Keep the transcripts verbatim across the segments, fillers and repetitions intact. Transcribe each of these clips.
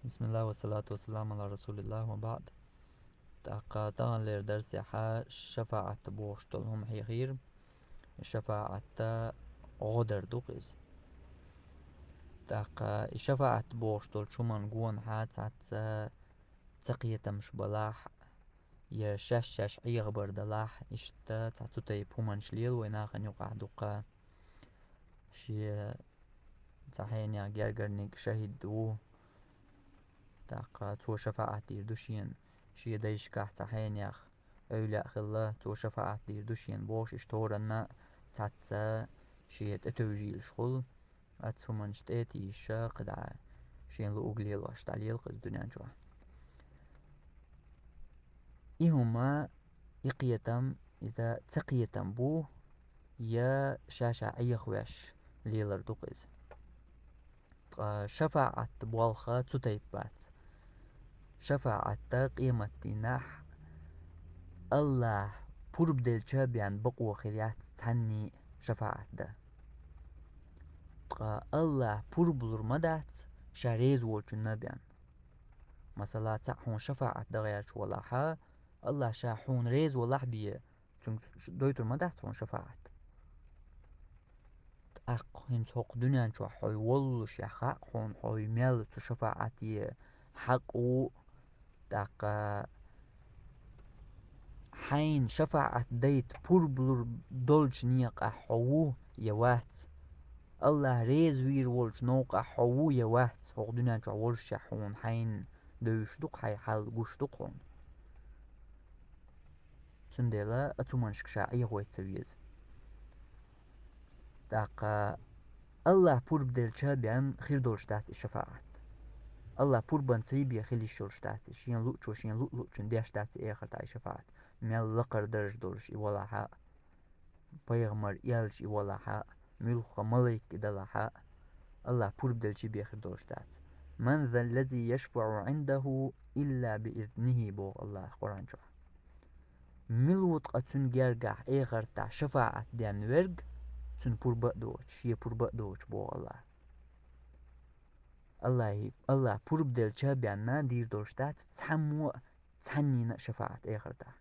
بسم الله والصلاة والسلام على رسول الله وبعد. ТӀаккха таханлера дарсехь шафаӀат бохуш долу хӀума хьехира. ШафаӀат гӀо дар ду-кх иза. ТӀаккха и шафаӀат бохуш долчу хӀуманна гонахьа цхьацца цакхетамаш балахь, я шаьш-шаьш Ӏехабар далахь, иштта цхьа цу тайпа хӀуманаш лела вай нахана юкъахь дуккха. Шен цхьа хьенех гергарниг шахӀид ву. ТӀаккха цо шафаӀат дийр ду шена, шен дайшкахь цхьа хьенех эвлаяъ хилла, цо шафаӀат дийр ду шена бохуш, иштта хӀоранна цхьацца шен тӀетевжийлаш хуьлу, оцу хӀуманаш тӀе а тийша, кхидӀа шена луъург лелош дӀалела кхуза дуьнен чохь. И хӀума, и кхетам, иза цакхетам бу, я ша-ша Ӏехавеш лелар ду-кх иза. Ткъа шафаӀат болх цу тайпа бац. ШафаӀат къематдийнахь АллахӀ пурба делча бен бакъо хир яц цхьанний шафаӀат дан. Ткъа АллахӀ пурба лур ма дац ша реза волчунна бен. Масала, цхьаъ хьуна шафаӀат дан гӀерташ валахьа, АллахӀ ша хьуна реза валахь бен, цуьнга ш-, дойтур ма дац хьуна шафаӀат. ТӀаккха хӀинца хӀокху дуьнен чохь хьо воллушехь хаьа хьуна, хьо мел цу шафаӀате хьакъ ву, тӀаккха хьайна шафаӀат дайта пурба лур долчу некъахь хьо ву я вац. АллахӀ реза вийр волчу новкъахь хьо ву я вац, хӀокху дуьнен чохь воллушехь хьуна хьайна девзаш ду-кх хьайн хьал, гуш ду-кх хьуна. Цундела оцу хӀуманашка ша Ӏехавайта ца веза. ТӀаккха АллахӀ пурба делча бен хир долуш дац и шафаӀат. АллахӀ пурбанца бен хила йиш йолуш дац и, шена луъучо шена луъ-луъчунна деш дац и эхартахь и шафаӀат. Мел лакхара даржа долуш и валахьа а, пайхамар, элча и валахьа а, муьлхха малайк и далахьа а, АллахӀ пурба делча бен хир долуш дац. «Ман заллази яшфаӀу Ӏиндаху илла би изнихи», боху АллахӀа Къуръан чохь. Мила ву ткъа цуьнан гергахь эхартахь шафаӀат ден верг, цуьнан пурба а доцуш, шен пурба а доцуш, боху АллахӀа. АллахӀи, АллахӀа пурба делча бен дийр долуш дац цхьаммо а, цхьаннина а шафаӀат эхартахь.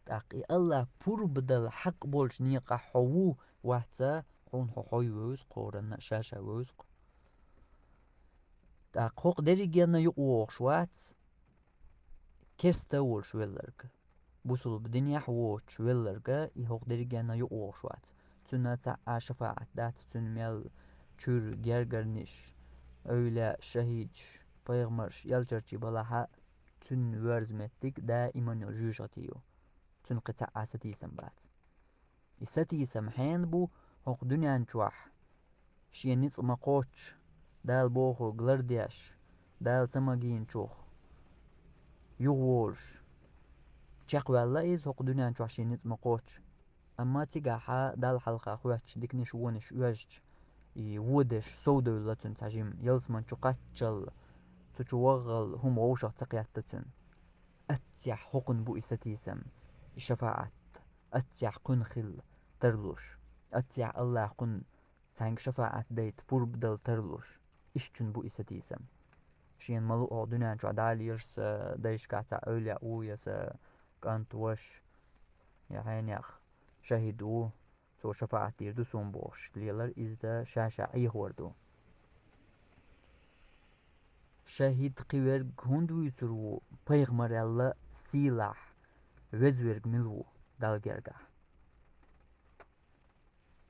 ТӀаккха и АллахӀа пурба дала хьакъ болчу некъахь хьо ву, вац, хьуна хьо хьой вевза-кх, хӀоранна а ша-ша вевза-кх. ТӀаккха хӀокху дерригенна юкъа вогӀуш вац, керста а волуш велларг. Бусулба динехь а воцуш велларг и хӀокху дерригенна юкъа вогӀуш вац. Цуьнан цхьа а шафаӀат дац, цуьнан мел чуьра гергарниш, эвлаяъ, шахӀидаш, пайхамарш, элчанаш балахьа а, цуьнан воьрзу меттиг даиман йолу жоьжахати ю. Цуьнан кхин цхьа а сатийсам бац. И сатийсам хьенан бу хӀокху дуьнен чохь, шен ницкъ ма кхоччуш, Дала бохург лардеш, Дала ца магийначух юхаволуш. Чекхваьлла иза хӀокху дуьнен чохь шен ницкъ ма кхоччуш. Амма цигахьа Далла хьалха хоьттуш, диканаш, вонаш оьжча, и вон деш совдевлла цуьнан цхьа жима, ялсамани чу кхаччалла, цу чу ваххалла хӀума вовшах ца кхетта цуьнан. Аццехь хӀокхуьнан бу и сатийсам, и шафаӀат, аццехь кхуьнан хила тарлуш, аццехь АллахӀа кхунна цхьаьнга шафаӀат дайта пурба дала тарлуш, иштта чуьнан бу и сатийсам. Шена ма луъу хӀокху дуьнен чохь Дала лелаш сан дайшкахь цхьа эвлаяъ ву я сан кӀант, ваша, я хьенех шахӀид ву, цо шафаӀат дийр ду суна бохуш лелар, иза ша-ша Ӏехор ду. ШахӀид кхин верг хӀунда вуьйцур ву, пайхамаралла сийлахь везверг мила ву Далла гергахь?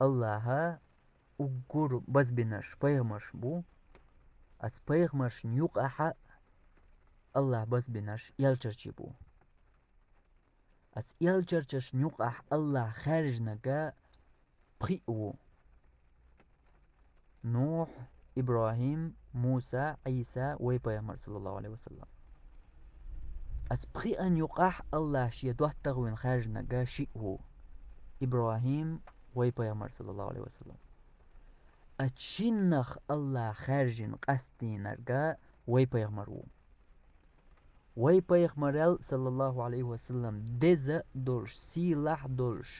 АллахӀа уггар базбинарш пайхамарш бу, оцу пайхамаршна юкъахьа АллахӀа базбинарш элчанаш бу. Оцу элчанашна юкъахь АллахӀа хаьржинарг пхиъ ву: Нухь, ИбрахӀим, Муса, Ӏийса, вай пайхамар, саллаллаху Ӏалайхи ва саллам. Оцу пхиъан юкъахь АллахӀа шен доттагӀа вина хаьржинарг шиъ ву: ИбрахӀим, вай пайхамар, саллаллаху Ӏалайхи ва саллам. Оцу шиннах АллахӀа хаьржина къастийнарг вай пайхамар ву. Вай пайхамарал, саллаллаху Ӏалайхи ва саллам, деза а долуш, сийлахь а долуш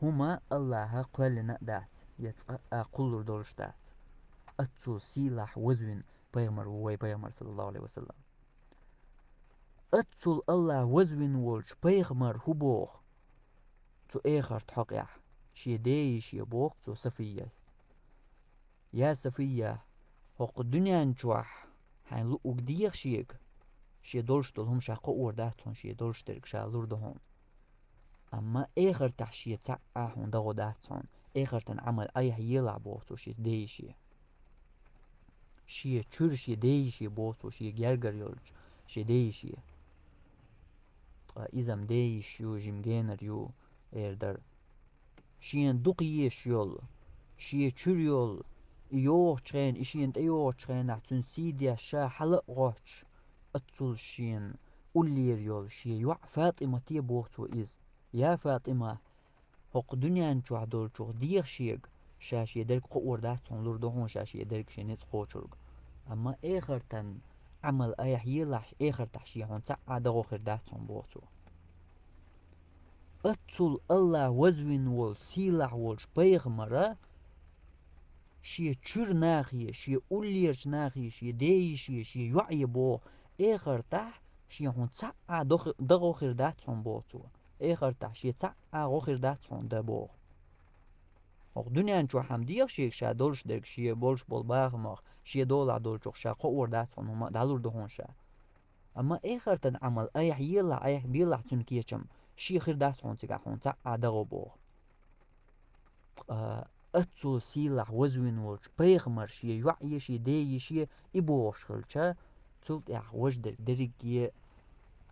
хӀума АллахӀа кхоьллина а дац, я цкъа а кхуллур долуш дац. Аццул сийлахь вазвина пайхамар ву вай пайхамар, саллаллаху алейхи ва саллам. Аццул Аллахь вазвина волчу пайхамар хӀу боху? Цу эхарт хьокъехь шен ден йише боху цо Сафия. Я Сафия, хӀокху дуьнен чохь хьайн луъуг деха шега, шен долуш долу хӀума ша кхоор дац хьуна, шен долуш дерг ша лур ду хьуна. Амма эхартахь шен цхьаъ а хьуна дагӀо дац хьуна, эхартан Ӏамал айхьа елахь боху цо шен ден йише. Шен чуьра шен ден йише боху цо, шен гергара йолчу шен ден йише. Ткъа иза-м ден йиша ю, жима генара ю, эр дара. Шена дукха езаш йолу, шен чуьра йолу, и йогӀучу хенахь, и шена тӀейогӀучу хенахь цуьнан сий деш ша хьала а гӀоттуш, аццул шена уллера йолу шен йоӀ ФатӀимате боху цо иза. Я ФатӀима, хӀокху дуьнен чохь долчух деха шега, ша шен дерг кхоор дац хьуна, лур ду хьуна ша шен дерг шен ницкъ кхочург. Амма эхартан Ӏамал айхьа елахь, эхартахь шен хьуна цхьаъ а дагӀо хир дац хьуна боху цо. Аццул Аллахь вазвина волу сийлахь волчу пайхамара шен чуьра нахе, шен уллерачу нахе, шен ден йише, шен йоӀе боху, эхартахь шен хьуна цхьаъ а дохи-, дагӀо хир дац хьуна боху цо. Эхартахь шен цхьаъ а гӀо хир дац хьуна дан боху. ХӀокху дуьнен чохь хьан деха шега ша долуш дерг, шен болуш болу бахамах, шен долахь долчух ша кхоор дац хьуна хӀума а дӀалур ду хьуна ша. Амма эхартан Ӏамал айхьа елахь, айхьа белахь цуьнан кечам, шен хир дац хьуна цигахь хьуна цхьаъ а дагӀо боху. Ткъа аццул сийлахь вазвина волчу пайхамар шен йоӀе, шен ден йише и бохуш хилча, цул тӀаьхьа важа дерг дерриге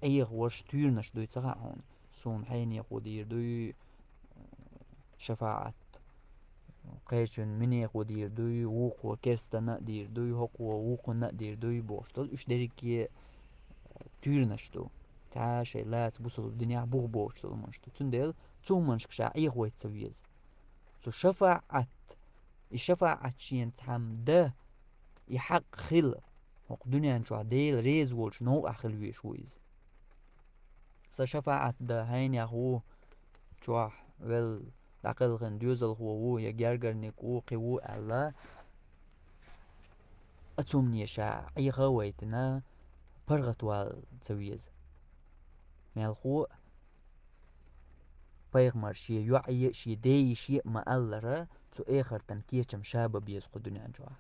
а Ӏеха важа туьйранаш дуй ца хаьа хьуна. Суна хьенехо дийр дуй шафаӀат, кхечун минехо дийр дуй, вукхо керстанна а дийр дуй, хӀокхо вукхунна а дийр дуй бохуш долу, уьш дерриге а туьйранаш ду. Цхьа шайн лаца бусалба динехь буха боцуш долу хӀуманаш ду. Цундела цу хӀуманашка ша Ӏеха вайта ца веза. Цу шафаӀат, и шафаӀат шена цхьамма дан, и хьакъ хила, хӀокху дуьнен чохь Дела реза волчу новкъахь хила везаш ву иза. Сан шафаӀат дан хьенех ву, чохь велла дӀакхелхина доьзалхо ву я гергарниг ву, кхин ву аьлла, а цумне ша Ӏеха а вайтина, паргӀатвала ца веза. Мелхо а, пайхамар шен йоӀе а, шен ден йише а ма-аллара, цу эхартан кечам ша бан беза кху дуьнен чохь.